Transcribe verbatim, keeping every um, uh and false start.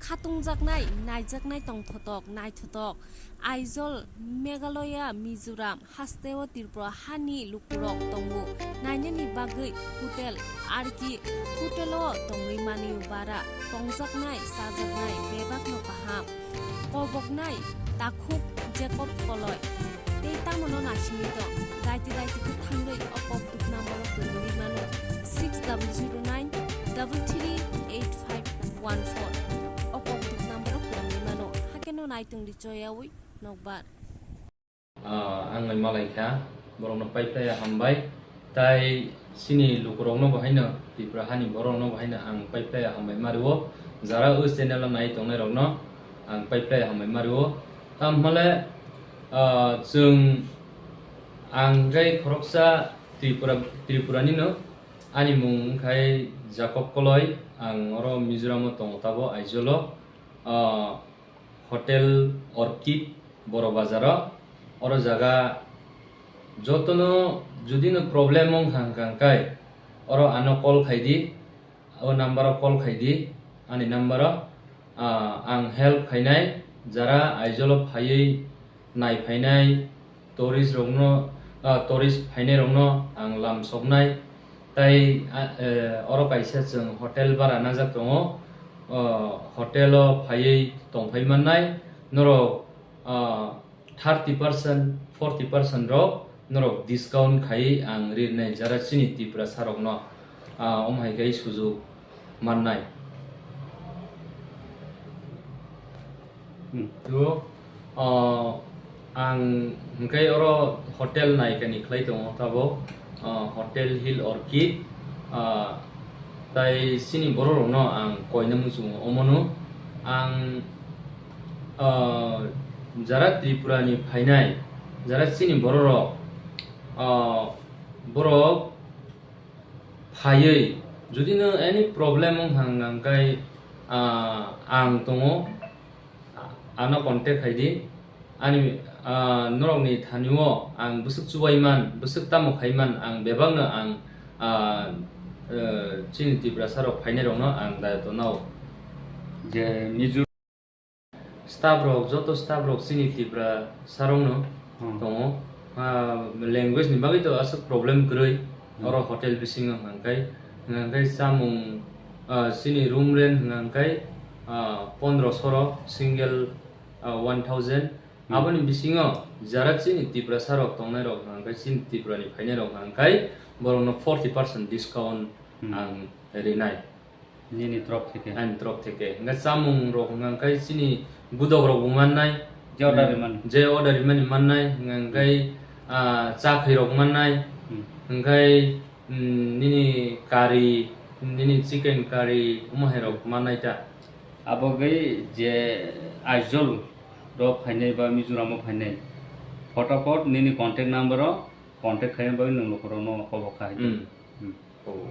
Khatungjaknai, naijaknai tongthotok, naithotok. Aizawl, Meghalaya, Mizoram, hasteo Tripura hani lukurok tongo. Nainani bagwi hotel, arki hotelo tongwi manwi bara. Tongjaknai, chajaknai bebakno kaham. Koboknai, takhuk Jacob Koloi. Tei tamono naisingwi tong. Daiti daiti khe thangwi o kokduk number o kwrwngwi mano, six double zero nine double three eight five one four. O kokduk number o kwrwngwi mano. Hakhe no naitongdi choyaui nokbar. Ah, ang bai malai kha, borokno pai phlai ya hambai. Tai chini lukurokno bo haino, Tripura hani borokno bo haino ang pai phlai ya hambai mario. Jara o channel o nai tongnai rokno ang pai phlai ya hambai mario. Tam hwnle, ah, chwng, ang khe khoroksa Tripura, Tripura nino. Ani mung wngkhai Jacob Koloi, ang oro Mizoram o tongo tabo, Aizawl o. Ah, Hotel Orchid, Boro Bazar o. Oro jaga jotono judino problem wngkha hwnkha hwnkhe, oro ano call khai di, o number o call khai di, ani number o. Ah, ang help khainai, jara Aizawl o phaiwi nai phainai, tourist rokno, ah, tourist phainai rokno ang lam soknai. Tai, ah, eh, oro kaisa chwng hotel bara najak tongo. O hotel o phaiwi tongphai mannai. Norok, ah, thirty percent, forty percent rok norok discount khai ang rinai jara chini Tiprasa rokno. Ah, omo hai khe sujug mannai. Hmm. To, ah, ang hwnkhe oro hotel naikani khlai tongo tabo, ah, Hotel Hill Orchid, ah, tai chini borok rokno ang koina muchungo omono ang, ah, jara Tripura ni phainai, jara chini borok rok, ah, borok phaiwi, judino any problem wng hang hang kai, ah, ang tongo, ano contact khai di. Ani, ah, norokni thani o ang bwswk chubai man, bwswk tamo khai man, ang bebakno ang, ah, eh, chini Tiprasa rok phainai rokno ang dayoto nao. Je Mizo- Staff rok, joto staff rok chini Tiprasa rokno Hmm. tongo. Ah, language ni bagwi to aswk problem kwrwi. Hmm. Oro hotel bisingo hwnkha khe, hwnkha khe chamung, ah, chini room rent hwnkha khe, ah, pondro soro single, ah, one thousand. Hmm. Aboni bisingo jara chini Tiprasa rok tongnai rok hwnkha khe, chini Tripura ni phainai rok hwnkha khe borokno forty percent discount Hmm. ang rinai. Nini torop theke. Ani torop theke. Hingke chamung rok hingke chini budok rok bo mannai. Je order rimani. Je order rimani mannai. Hingke, ah, cha khairok mannai. Hmm. Hingke, mm, nini curry, nini chicken curry, omo hai rok mannai ta. Abo gai je Aizawl rok phainai ba Mizoram o phainai. Photopot nini contact number o contact khaina bagwi nwng lukurokno kobok kha hai. Hmm. Hmm. Oh.